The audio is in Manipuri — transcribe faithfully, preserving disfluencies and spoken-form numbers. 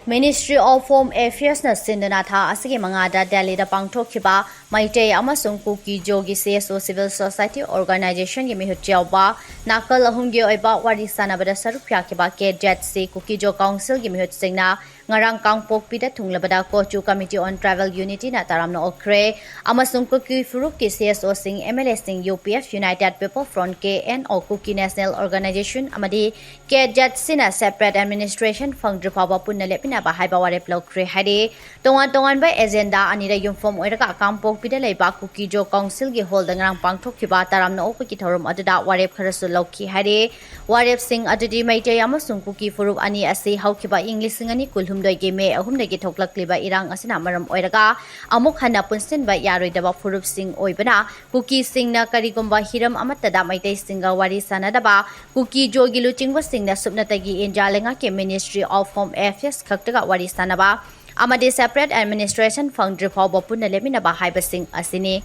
Ministry of Home Affairsꯅ ꯁꯤꯟꯗꯨꯅ ꯊꯥ ꯑꯁꯤꯒꯤ ꯃꯉꯥꯗ ꯗꯦꯜꯂꯤꯗ ꯄꯥꯡꯊꯣꯛꯈꯤꯕ ꯃꯩꯇꯩ ꯑꯃꯁꯨꯡ ꯀꯨꯀꯤ ꯖꯣꯒꯤ C S O civil society organizationꯒꯤ ꯃꯤꯍꯨꯠ ꯌꯥꯎꯕ ꯅꯥꯀꯜ ꯑꯍꯨꯝꯒꯤ ꯑꯣꯏꯕ ꯋꯥꯔꯤ ꯁꯥꯟꯅꯕꯗ ꯁꯔꯨꯛ ꯌꯥꯈꯤꯕ K Z C ꯀꯨꯀꯤ ꯖꯣ councilꯒꯤ ꯃꯤꯍꯨꯠꯁꯤꯡꯅ ꯉꯔꯥꯡ ꯀꯥꯡꯄꯣꯛꯄꯤꯗ ꯊꯨꯡꯂꯕꯗ ꯀꯣꯆꯨ Committee on Tribal Unityꯅ ꯇꯔꯥꯝꯅ ꯑꯣꯛꯈ꯭ꯔꯦ ꯑꯃꯁꯨꯡ ꯀꯨꯀꯤ ꯐꯨꯔꯨꯞꯀꯤ C S Oꯁꯤꯡ, M L Aꯁꯤꯡ, U P F, United People Front, K N O, Kuki National Organization ꯑꯃꯗꯤ K Z Cꯅ separate administration ꯐꯪꯗ꯭ꯔꯤ ꯐꯥꯎꯕ ꯄꯨꯟꯅ ꯂꯦꯞꯃꯤꯟꯅꯕ ꯍꯥꯏꯕ ꯋꯥꯔꯦꯞ ꯂꯧꯈ꯭ꯔꯦ ꯍꯥꯏꯔꯤ꯫ ꯇꯣꯉꯥꯟ ꯇꯣꯉꯥꯟꯕ agenda ꯑꯅꯤꯗ ꯌꯨꯝꯐꯝ ꯑꯣꯏꯔꯒ ꯀꯥꯡꯄꯣꯛꯄꯤꯗ ꯂꯩꯕ ꯀꯨꯀꯤ ꯖꯣ councilꯒꯤ hallꯗ ꯉꯔꯥꯡ ꯄꯥꯡꯊꯣꯛꯈꯤꯕ ꯇꯔꯥꯝꯅ ꯑꯣꯛꯄꯒꯤ ꯊꯧꯔꯝ ꯑꯗꯨꯗ ꯋꯥꯔꯦꯞ ꯈꯔꯁꯨ ꯂꯧꯈꯤ ꯍꯥꯏꯔꯤ꯫ ꯋꯥꯔꯦꯞꯁꯤꯡ ꯑꯗꯨꯗꯤ ꯃꯩꯇꯩ ꯑꯃꯁꯨꯡ ꯀꯨꯀꯤ ꯐꯨꯔꯨꯞ ꯑꯅꯤ ꯑꯁꯤ ꯍꯧꯈꯤꯕ ꯏꯪ ꯂꯤꯁꯤꯡ ꯑꯅꯤ ꯀꯨꯟꯍꯨꯝꯗꯣꯏꯒꯤ ꯃꯦ ꯑꯍꯨꯝꯗꯒꯤ ꯊꯣꯛꯂꯛꯂꯤꯕ ꯏꯔꯥꯡ ꯑꯁꯤꯅ ꯃꯔꯝ ꯑꯣꯏꯔꯒ ꯑꯃꯨꯛ ꯍꯟꯅ ꯄꯨꯟꯁꯤꯟꯕ ꯌꯥꯔꯣꯏꯗꯕ ꯐꯨꯔꯨꯞꯁꯤꯡ ꯑꯣꯏꯕꯅ, ꯀꯨꯀꯤꯁꯤꯡꯅ ꯀꯔꯤꯒꯨꯝꯕ ꯍꯤꯔꯝ ꯑꯃꯠꯇꯗ ꯃꯩꯇꯩꯁꯤꯡꯒ ꯋꯥꯔꯤ ꯁꯥꯅꯗꯕ, ꯀꯨꯀꯤ ꯖꯣꯒꯤ ꯂꯨꯆꯤꯡꯕꯁꯤꯡꯅ ꯁꯨꯞꯅꯇꯒꯤ ꯏꯟꯗꯤꯌꯥ ꯂꯩꯉꯥꯛꯀꯤ Ministry of Home Affairs ꯈꯛꯇꯒ ꯋꯥꯔꯤ ꯁꯥꯅꯕ ꯑꯃꯗꯤ separate administration ꯐꯪꯗ꯭ꯔꯤ ꯐꯥꯎꯕ ꯄꯨꯟꯅ ꯂꯦꯞꯃꯤꯟꯅꯕ ꯍꯥꯏꯕꯁꯤꯡ ꯑꯁꯤꯅꯤ꯫